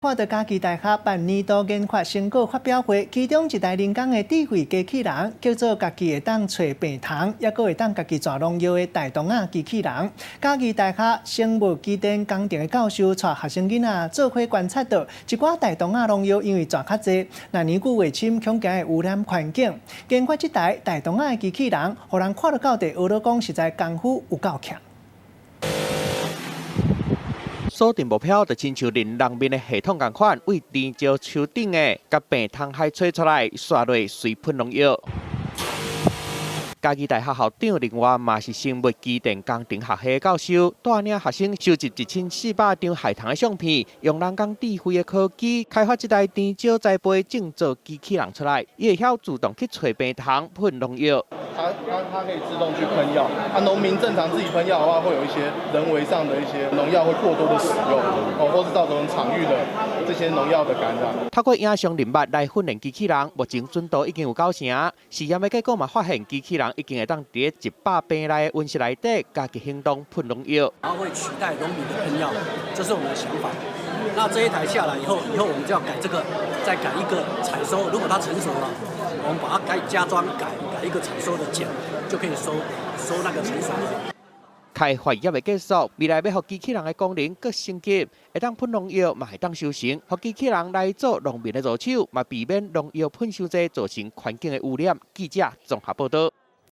看著嘉義大學辦年度研發成果發表會，其中一台人工的智慧機器人，叫做家己會當揣病蟲，抑閣會當家己湠農藥的大動仔機器人。嘉義大學生物機電工程的教授帶學生囡仔做伙觀察著，一寡大動仔農藥因為湠較濟，若年久未深，恐驚會污染環境。研發這台大動仔的機器人，予人看著到底，學咧講實在功夫有夠強。鎖定目標就親像連人面的系統仝款，對甜椒樹頂的共病蟲害揣出來，刷落隨噴農藥。嘉義大學校長，另外嘛是生物機電工程學系的教授，帶領學生收集1400張害蟲的相片，用人工智慧的科技開發這台甜椒栽培種植機器人出來，伊會曉自動去揣病蟲、噴農藥。它可以自動去噴藥。啊，農民正常自己噴藥的話，會有一些人為上的一些農藥會過多的使用，哦，或是造成場域的這些農藥的感染。透過影像認捌來訓練機器人，目前準度已經有九成。試驗的結果嘛，發現機器人已經會當佇100平內的溫室內底，家己行動噴農藥。然後會取代農民的噴藥，這是我們的想法。那這一台下來以後，以後我們就要改這個，再改一個採收。如果它成熟了，我們把它改加裝改改一個採收的剪，就可以收收那個成熟的。開發猶未結束，未來欲予機器人的功能閣升級，會當噴農藥，嘛會當收成，予機器人來做農民的助手，嘛避免農藥噴傷濟造成環境的污染。記者綜合報道。